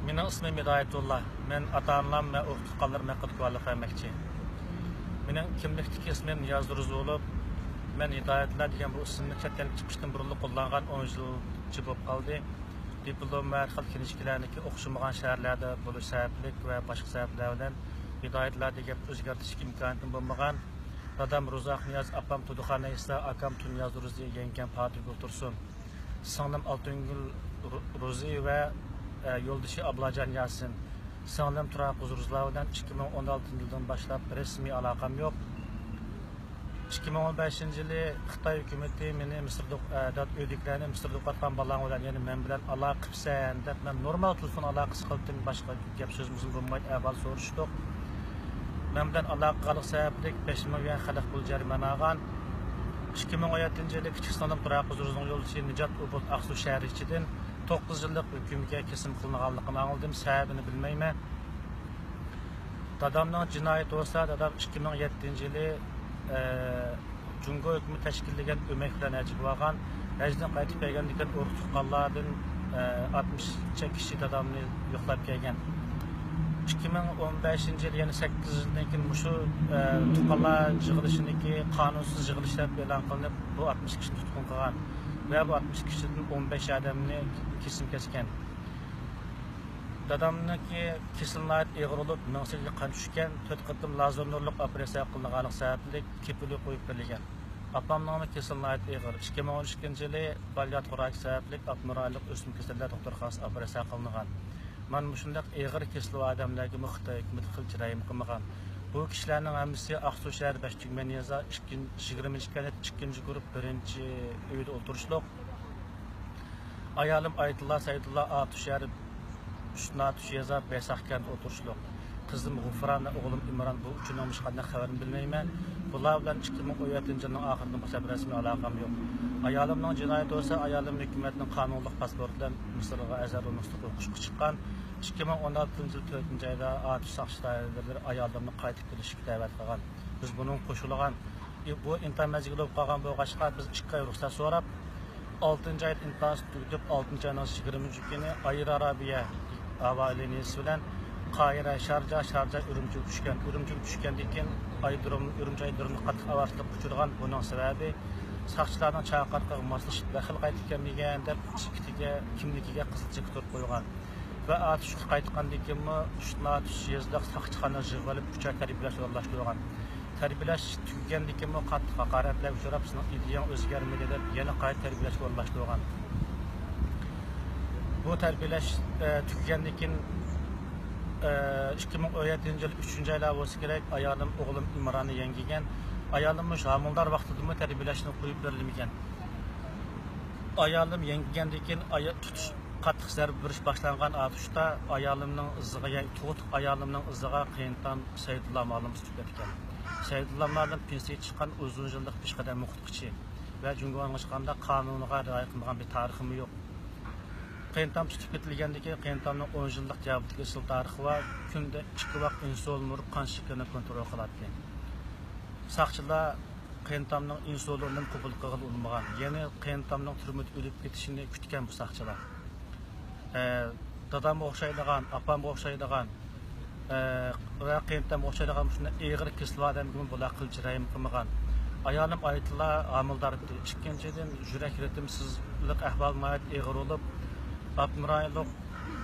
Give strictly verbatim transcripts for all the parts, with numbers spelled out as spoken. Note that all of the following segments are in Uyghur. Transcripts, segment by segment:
مېنىڭ ئىسمىم ھىدايەتۇللا. مەن ئاتا-ئانام ۋە ئۇرۇق-تۇغقانلىرىم ھەققىدە گۇۋاھلىق بەرمەكچى. مېنىڭ كىملىكتىكى ئىسمىم نىياز دۇرۇزى بولۇپ، مەن ھىدايەتۇللا دېگەن بۇ ئىسىمنى چەت ئەلگە چىقىشتىن بۇرۇنلا قوللانغان ئون يىلچە بولۇپ قالدى. دىپلوم ۋە ھەر خىل كىنىشكىلەرنىكى ئوخشىمىغان شەھەرلەردە بولۇش سەۋەبلىك ۋە باشقا سەۋەبلەر بىلەن ھىدايەتۇللا دېگەن ئۆزگەرتىش ئىمكانىيىتىم بولمىغان. دادام روزى ئاقنىياز، ئاپام تۇدۇخان ئەيسا، ئاكام تۇنىياز روزى، يەڭگەم پاتىگۈل تۇرسۇن. سىڭلىم ئالتۇنگۈل رو-، روزى ۋە، ئە، يولدىشى ئابلاجان ياسىن. سىڭلىم تۇراق روزىلار بىلەن ئىككى مىڭ ئون ئالتىنچى يىلدىن باشلاپ رەسمىي ئالاقەم يوق. ئىككى مىڭ ئون بەشىنچى يىلى خىتاي ھۆكۈمىتى مېنى مىسىردا ئوق-، ئە، داد-، ئۆيدىكىلەرنى مىسىردا ئوقۇۋاتقان بالاڭ بىلەن يەنە مەن بىلەن ئالاقە قىپسەن دەپ، مەن نورمال تېلېفون ئالاقىسى قىلدىم، باشقا گەپ سۆزىمىزمۇ بولمايدۇ، ئەھۋال سورىشتۇق. مەن بىلەن ئالاقە قىلغانلىق سەۋەبلىك بەش مىڭ يۈەن خەلق پۇلى جەرىمانە ئالغان. ئىككى مىڭ ئون يەتتىنچى يىلى كىچىك سىڭلىم تۇراق ھۇزۇرىنىڭ يولدىشى نىجات ئوبۇد ئاقسۇ شەھىرى ئىچىدىن توققۇز يىللىق ھۆكۈمگە كېسىم قىلىنغانلىقىنى ئاڭلىدىم، سەۋەبىنى بىلمەيمەن. دادامنىڭ جىنايىتى بولسا، دادام ئىككى مىڭ يەتتىنچى يىلى، ئە، جۇڭگو ھۆكۈمىتى تەشكىللىگەن ئۆمەك بىلەن ھەجگە بارغان. ھەجدىن قايتىپ كەلگەندىن كېيىن ئۇرۇق تۇغقانلاردىن، ئە، ئاتمىشچە كىشى دادامنى يوقلاپ كەلگەن. ئىككى مىڭ ئون بەشىنچى يىل، يەنى سەككىز يىلدىن كېيىن مۇشۇ، ئە، تۇغقانلار يىغىلىشىنىڭكى قانۇنسىز يىغىلىش دەپ ئېلان قىلىنىپ، بۇ ئاتمىش كىشىنى تۇتقۇن قىلغان ۋە بۇ ئاتمىش كىشىدىن ئون بەش ئادەمنى كېسىم كەسكەن. دادامنىڭكى كېسىلى ناھايىتى ئېغىر بولۇپ، مېڭىسىگە قان چۈشكەن، تۆت قېتىم لازېر نۇرلۇق ئوپېراتسىيە قىلىنغانلىقى سەۋەبلىك كېپىلى قويۇپ بېرىلگەن. ئاپامنىڭمۇ كېسىلى ناھايىتى ئېغىر. ئىككى مىڭ ئون ئىككىنچى يىلى بالىياتقۇ راكى سەۋەبلىك ئاپتونوم رايونلۇق ئۆسمە كېسەللەر دوختۇرخانىسىغا ئوپېراتسىيە قىلىنغان. مانا مۇشۇنداق ئېغىر كېسىلى بار ئادەملەرگىمۇ خىتاي ھۆكۈمىتى قىلچە رەھىم قىلمىغان. بۇ كىشىلەرنىڭ ھەممىسى ئاقسۇ شەھەر بەش تۈگمەن يېزا ئىككىنچى، يىگىرمىنچى كەنت ئىككىنچى گۇرۇپ بىرىنچى ئۆيدە ئولتۇرۇشلۇق. ئايالىم ئايتۇللا سەيدۇللا ئاتۇش شەھىرى ئۈستۈن ئاتۇش يېزا بەيساق كەنتى ئولتۇرۇشلۇق. قىزىم غۇفران ۋە ئوغلۇم ئىمران بۇ ئۈچىنىڭ ھېچقانداق خەۋىرىنى بىلمەيمەن. بۇلار بىلەن ئىككى مىڭ ئون يەتتىنچى يىلنىڭ ئاخىرىدىن باشلاپ رەسمىي ئالاقەم يوق. ئايالىمنىڭ جىنايىتى بولسا، ئايالىم ھۆكۈمەتنىڭ قانۇنلۇق پاسپورتى بىلەن مىسىرغا ئەزەر بولماسلىق ھوقۇقىغا چىققان. ئىككى مىڭ ئون ئالتىنچى يىل تۆتىنچى ئايدا ئاتۇش ساقچى دائىرىلىرى ئايالىمنى قايتىپ كېلىشكە دەۋەت قىلغان. بىز بۇنىڭغا قوشۇلغان. بۇ ئىنتىزام مەزگىلى بولۇپ قالغان بولغاچقا، بىز ئىككى ئاي رۇخسەت سوراپ، ئالتىنچى ئايدا ئىنتىزامنى تۈگىتىپ، ئالتىنچى ئاينىڭ يىگىرمىنچى كۈنى ئاير ئارابىيە ھاۋا لىنىيىسى بىلەن قاھىرە، شارجا، شارجا، ئۈرۈمچىگە چۈشكەن. ئۈرۈمچىگە چۈشكەندىن كېيىن، ئايرودروم، ئۈرۈمچى ئايرودرومىدا قاتتىق ئاۋارىچىلىققا ئۇچرىغان. بۇنىڭ سەۋەبى، ساقچىلارنىڭ چاقىرىقىغا ماسلىشىپ، بىر خىل قايتىپ كەلمىگەن دەپ، چېكىتىگە، كىملىكىگە قىزىل چېكىت ئۇرۇپ قويغان. ۋە ئاتۇشقا قايتقاندىن كېيىنمۇ ئۈستۈن ئاتۇش يېزىلىق ساقچىخانىغا يىغىۋېلىپ، ئۈچ ئاي تەربىيەلەشكە ئورۇنلاشتۇرغان. تەربىيەلەش تۈگىگەندىن كېيىنمۇ قاتتىق ھاقارەتلەرگە ئۇچراپ، سېنىڭ ئىدىيەڭ ئۆزگەرمىدى دەپ، يەنە قايتا تەربىيەلەشكە ئورۇنلاشتۇرغان. بۇ تەربىيەلەش، ئە، تۈگىگەندىن كېيىن، ئە، ئىككى مىڭ ئون يەتتىنچى يىل ئۈچىنچى ئايلار بولسا كېرەك، ئايالىم ئوغلۇم ئىمراننى يەڭگىگەن. ئايالىم مۇشۇ ھامىلىدار ۋاقتىدىمۇ تەربىيەلەشتىن قويۇپ بېرىلمىگەن. ئايالىم يەڭگىگەندىن كېيىن ئايا-، تۇتۇش، قاتتىق زەربە بېرىش باشلانغان ئاتۇشتا ئايالىمنىڭ ئىزىغا، يەنى تۇغۇتلۇق ئايالىمنىڭ ئىزىغا قېيىنتام سەيدۇللا مۇئەللىم تۇتۇپ كەتكەن. سەيدۇللا مۇئەللىم پېنسىيەگە چىققان ئۇزۇن يىللىق پېشقەدەم ئوقۇتقۇچى ۋە جۇڭگونىڭ ھېچقانداق قانۇنىغا رىئايە قىلمىغان بىر تارىخىمۇ يوق. قېيىنتام تۇتۇپ كېتىلگەندىن كېيىن، قېيىنتامنىڭ ئون يىللىق جەبھىدىكى ئېسىل تارىخى بار، كۈندە ئىككى ۋاق ئىنسۇلىن ئۇرۇپ، قان شېكىرىنى كونترول قىلاتتى. ساقچىلار قېيىنتامنىڭ ئىنسۇلىنىنى قوبۇل قىلغىلى ئۇنىمىغان، يەنى قېيىنتامنىڭ تۈرمىدە ئۆلۈپ كېتىشىنى كۈتكەن بۇ ساقچىلار. ئە، دادامغا ئوخشايدىغان، ئاپامغا ئوخشايدىغان، ئە، ۋە قېيىنتامغا ئوخشايدىغان مۇشۇنداق ئېغىر كېسىلى بار ئادەمگىمۇ بۇلار قىلچە رەھىم قىلمىغان. ئايالىم ئايتۇللا ھامىلىدار ئىدى. ئىككىنچىدىن، يۈرەك رىتىمسىزلىق ئەھۋالى ناھايىتى ئېغىر بولۇپ، ئاپتونوم رايونلۇق،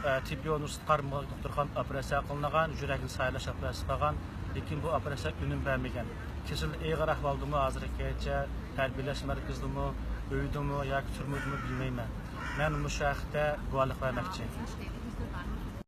ئە، تېببىي ئۇنىۋېرسىتېت قارىماقلىق دوختۇرخانىدا ئوپېراتسىيە قىلىنغان، يۈرەكنى سايلاش ئوپېراتسىيىسى قىلغان، لېكىن بۇ ئوپېراتسىيە ئۈنۈم بەرمىگەن. كېسىلى ئېغىر ئەھۋالدىمۇ، ھازىرغىچە تەربىيەلەش مەركىزىدىمۇ، ئۆيدىمۇ ياكى تۈرمىدىمۇ بىلمەيمەن. مەن مۇشۇ ھەقتە گۇۋاھلىق بەرمەكچى.